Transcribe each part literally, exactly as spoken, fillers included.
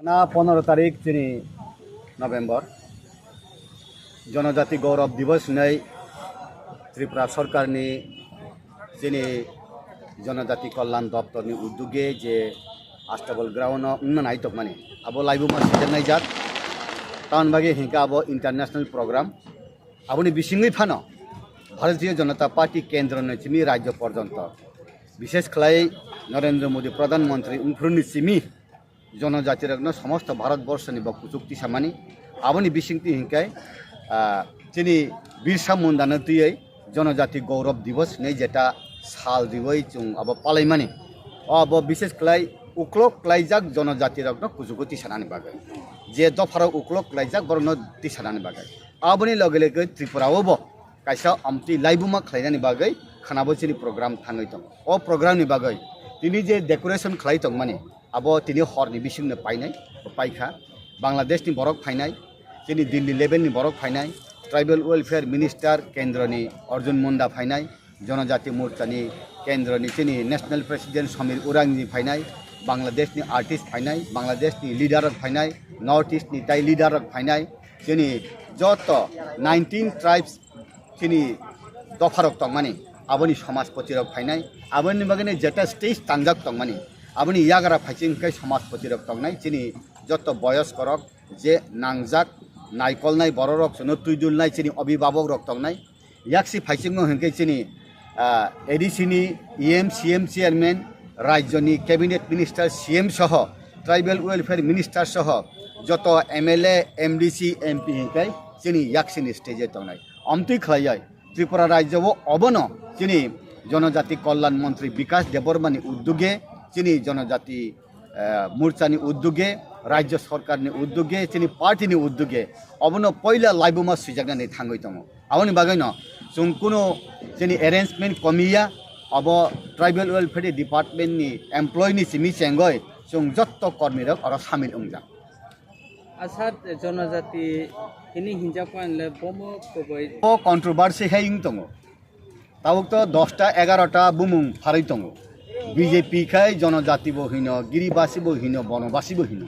Na pondro tarik chini November, Jonojati Gaurav Divas hinwi Tripura Sarkarni chini Jonojati Kalyan Doptorni uddoge je Astabal Ground-o wngna naitokmani, abo laibuma sijaknaijak. Tamoni bagwi hinkhe abo international program. Aboni bisingwi phano Bharatiya Janata Party kendroni simi rajyo porjonto, bishesh khlai Narendra Modi Pradhan Mantri wngphuruni simi jonojatirokno somosto Bharat borshoni bo kuchuk tisamani. Aboni bisingtwi hinkhe, ah, chini Birsa Mundano twiwi Jonojati Gaurav Divas hinwi jeta sal riwi chwng abo palaimani. O abo bishesh khlai uklok klaijak jonojatirokno kuchugo tisanani bagwi. Je dopharok uklok klaijak borokno tisanani bagwi. Aboni loge loge Tripura o bo kaisa amtwi laibuma khlainani bagwi khwnabo chini program thangwi tongo. O program ni bagwi tini je decoration khlai tongmani, abo tini horni bisingno painai, paikha. Bangladesh ni borok phainai, chini Delhi level ni borok phainai, Tribal Welfare Minister kendroni Arjun Munda phainai, Jonojati Morcha ni kendroni chini National President Samir Urang ji phainai, Bangladesh ni artist phainai, Bangladesh ni leader rok phainai, North East ni tai leader rok phainai, chini joto nineteen tribes chini dopharok tongmani, aboni samajpati rok phainai, aboni bagwi jeta stage tangjak tongmani, aboni yagra phaiching khe samajpati rok tongnai, chini joto boyoskorok je nangjak naikolnai bororok chwngno twidulnai chini obibabok rok tongnai, yaksi phaichingno hinkhe chini, ah, A D C ni E M, C M chairman, rajyoni cabinet minister, C M soho, tribal welfare minister soho, joto M L A, M D C, M P hinkhe chini yaksini stage tongnai. Amtwi khlaiwi Tripura rajyo o obono chini Jonojati Kalyan Mantri Bikas Debbarma ni uddoge chini Jonojati eh, Morcha ni uddoge, Rajya Sarkar ni uddoge, chini party ni uddoge, obono poila laibuma swijaknani thangwi tongo. Aboni bagwino chwng kuno chini arrangement komiya, abo Tribal Welfare Department ni employee ni simi chengoi chwng jotto kormi rok oro samil wngjak. Asa Jonojati hini hinjak panle bomo koboi. O controversy hai wng tongo. Tabuk to dosta egarota bumung pharwi tongo. B J P khai Jonojati bo hino, Giribasi bo hino, Bonobasi bo hino.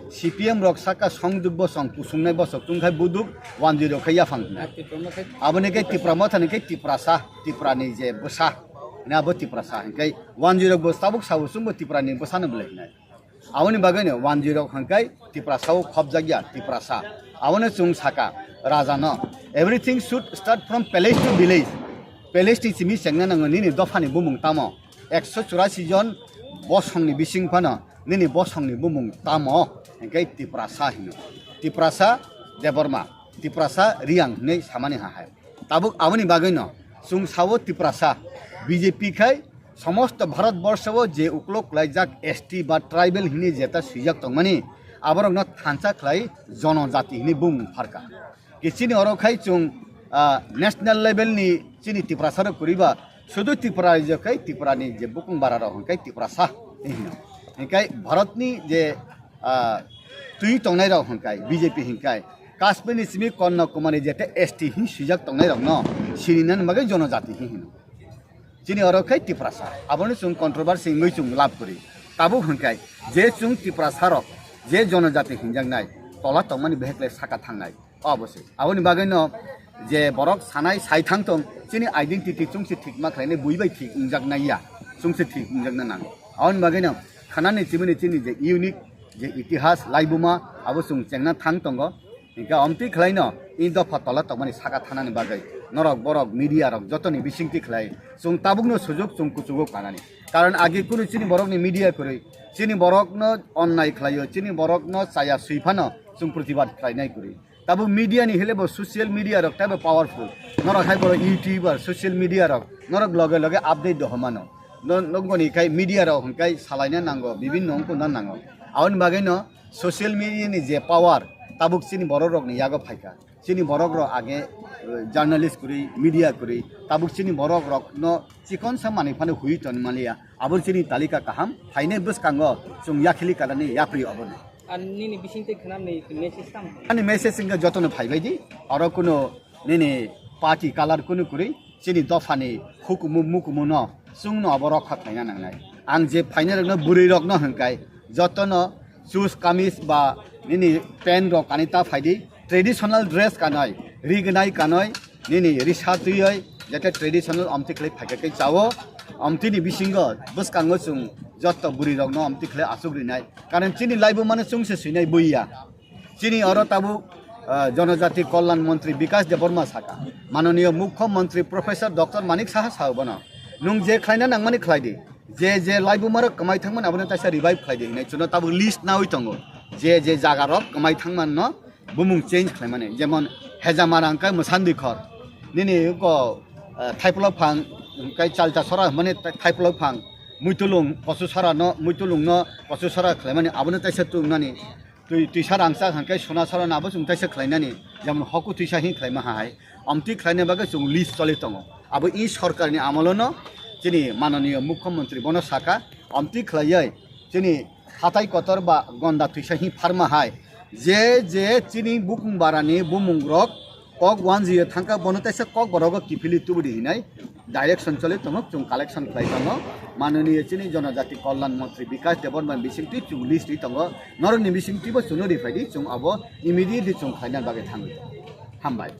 C P M rok saka songduk bosong kusungnai bosok tungkhai buduk wanjui rok khai yaphang hinai. Aboni khe Tipra Motha ni khe Tiprasa, Tipra ni je bwsa, hwnwi abo Tiprasa. Hinkhe wanjui rok bo tabuk sabo chwngbo Tipra ni bwsa no belai hinai. Aboni bagwino wanjui rok hwnkhai Tiprasa o khopjakya Tiprasa. Abono chwng saka raja no. Everything should start from palace to village. Palace ni simi chengna nango nini dopha ni bumung tamo. Ekso churasi jon bosong ni bising phano nini bosong ni bumung tamo. Hwnkhai Tiprasa hino. Tiprasa Debbarma, Tiprasa Riang hwnwi samani ha hai. Tabuk aboni bagwino chwng sao Tiprasa, B J P khai somosto Bharat borsho o je uklok klaijak S T ba tribal hini jeta swijak tongmani, aborokno thansa khlai jonojati hini bumung pharka. Kichini oro khai chwng, ah, national level ni chini Tiprasa rok kwrwi ba sudu Tripura rajyo khai Tripura ni je bukung bara rok hwnkhai Tiprasa hino. Hwnkhai Bharat ni je, ah, twi tongnai rok hwnkhai B J P hwnkhai Kashmir ni simi Kanyakumari jeta S T hin swijak tongnai rokno sini nan bagwi jonojati hin hino. Chini oro khai Tiprasa. Abono chwng controversy wngwi chwng lab kwrwi. Tabuk hwnkhai je chwng Tiprasa rok je jonojati hinjaknai tola tongmani beheklai saka thangnai. Obosoi. Aboni bagwino je borok sanai sai thang tong chini identity chwngse thik ma khlainai bui bai thik wngjaknai ya. Chwngse thik wngjakna nango. Aboni bagwino khanani chimini chini je unique je itihas laibuma abo chwng chengna thang tongo. Hinkhe omtwi khlaino i dopha tola tongmani saka thanani bagwi norok borok media rok jotoni bisingtwi khlai chwng tabukno sujuk chwng kuchugo kanani. Karon agi kunu chini borokni media kwrwi chini borokno onnai khlaio, chini borokno chaya swi phano chwng protibad khlainai kwrwi. Tabuk media ni hele bo social media rok taibo powerful. Norok hai borok YouTuber, social media rok norok loge loge update dohomano. No, nokboni khai media rok hwnkhai salaina nango, bibinno wngkuna nango. Aboni bagwino social media ni je power tabuk chini borok rokni yago phaikha. Chini borok rok age, eh, journalist kwrwi, media kwrwi, tabuk chini borok rokno chikonsa manwi phano hui tonmaliya. Abo chini talika kaham, phainai bwskango chwng yakhili kanani yapri obono. Ar nini bisingtwi khwnamni message tamo? Ani message wngkha jotono phaibaidi, oro kuno nini party color kunu kwrwi, chini dophani hukumu mukumuno chwngno abo rokha khlaina nangnai. Ang je phainairokno bwrwirokno hwnkhai jotono Shoes, kamis ba nini pant rok kanwi ta phaidi, traditional dress kanwi, rignai kanwi, nini risa twiwi, jate traditional omtwi khlai phaikha khe chao. Omtwini bisingo bwskango chwng joto bwrwi rokno omtwi khlai achuk rinai. Karon chini laibuma no chwngse swinai buiya. Chini oro tabuk, ah, Jonojati Kalyan Montri Bikash Debbarma saka, Manoniyo Mukho Montri Professor Doctor Manik Saha sao bono, "Nwng je khlaina nangmani khlai di, je je laibuma rok kwmai thangmani abono taisa revive khlai di," hinwi chwngno tabuk list nawi tongo, je je jaga rok kwmai thangmani no bumung change khlaimani, jemon Hejamara hwnkhe Mwsandi Khor, nini ko, ah, Thaipulok Phang hwnkhe Chalta Sora hwnmani Thaipulok Phang, Muitulung Kochusara no, Muitulung no Kochusara khlaimani abono taisa tungnani. Twi, twisa rangchak hwnkhe sona sara nabo chwng taisa khlainani, jemon hoku twisa hin khlaima hai, amtwi khlaina bagwi chwng list choli tongo. Abo i sorkarni amolono chini manoniyo mukhyamantri bono saka, amtwi khlaiwi chini hatai kotor ba gonda twisa hin pharma hai, je je chini bukung barani bumung rok kok wanjio thangkha, bono taisa kok borogo kiphilwi tubudi hinai direction choli tongo, chwng collection khlai tongo. Manoniyo chini Jonojati Kalyan Montri Bikash Debbarma bisingtwi chwng list ri tongo, norokni bisingtwibo chwngno riphaidi, chwng abo immediately chwng khlaina bagwi thangwi tongo. Hambai.